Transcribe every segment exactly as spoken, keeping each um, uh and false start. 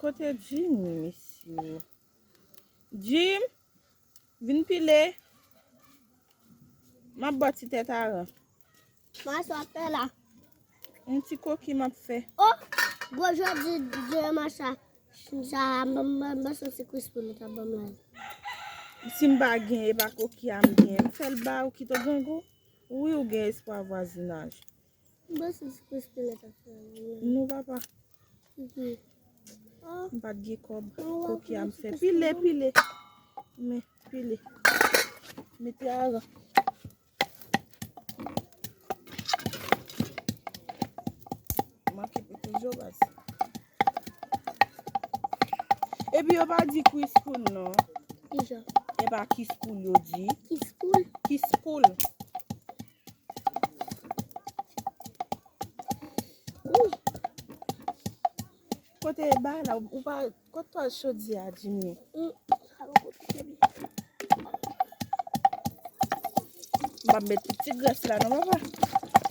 Kote Jimmy, mesye? Jim, vin pile. M ap ba w ti tèt aran. Macha, fè la. Yon ti koki m ap fè. Oh, gwo jodi, jodi macha. Sa, m, m, m, m, se Chris Paul ou ta ban m la. Si m pa gen, e pa koki a m gen. M fè l ba ou ki to gen gou. Wi, ou gen espwa vwazinaj. M panse se Chris Paul ou ta fè. Non, papa. Mhm. M pa t gen kòb. Koki a m fè. Pile, pile. Men, pile. Mete aran. Manke pete jo baz. Epi yo pa di Chris Paul non. Kijan? E pa Kiss Paul yo di. Kiss Paul? Kiss Paul. Kote bagay la, ou pa, kot twa chodyè a, Jimmy? M ap met tout ti grès la non, papa.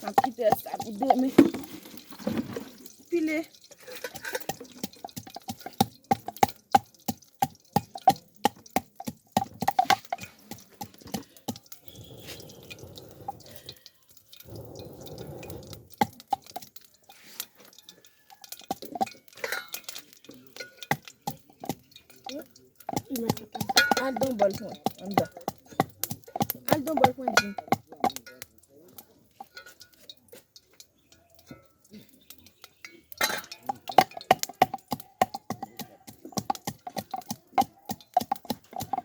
M ap kite sa pou demen. Pile. Al don bòl pou mwen, anndan. Al don bòl pou mwen, Jim.